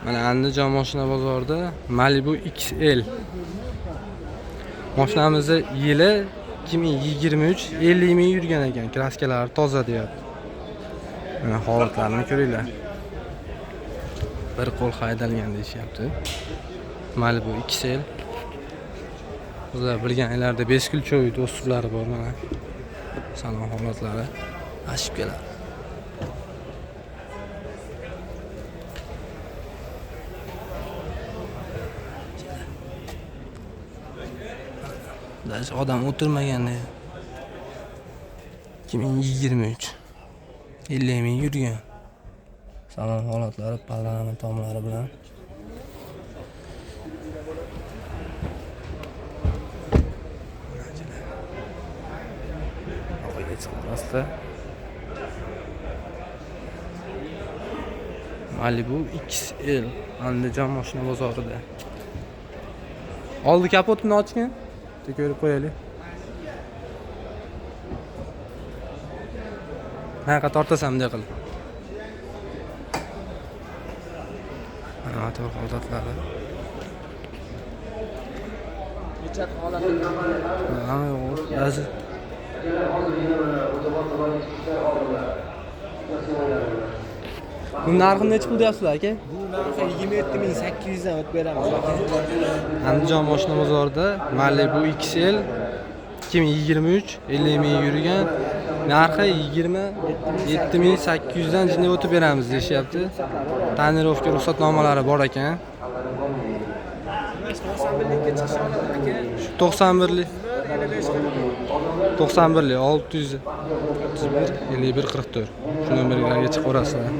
Mana Andijon mashina bozorida Malibu XL. Mashinamizni yili 2023, 50 ming yurgan ekan. Kraskalari toza deyapti. Mana holatlarini ko'ringlar. Bir qo'l haydalgan deyishyapti. Malibu XL. O'zlar bilganlarda бесключевой доступ lari bor mana. Salon holatlari ошибка lar. Даже odam o'tirmaganda. 2023, 50 ming yurgan. Salon holatlari panorama tomlari bilan. Oqaga chiqmasda. Malibu XL Andijon mashina bozorida. Oldi kapotini ochgan. Bitta ko'rib qo'yaylik. Qanaqa tortasan bunday qilib. Mana motor holatlari. Hamma yo'q, даже Bu narxi nechi pul deyapsizlar aka? Bu narxi 27 800 dan o'tib beramiz aka. Andijon mashina bozorida Malibu XL 2023, 50 ming yurgan, narxi 27 800 dan jinday o'tib beramiz deyishyapti. Tonirovka ruxsatnomalari bor ekan. 91likka chiqish oladi aka. 91lik 55 44. 91lik 631 51 44. Shu nomerlarga chiqaverasizlar.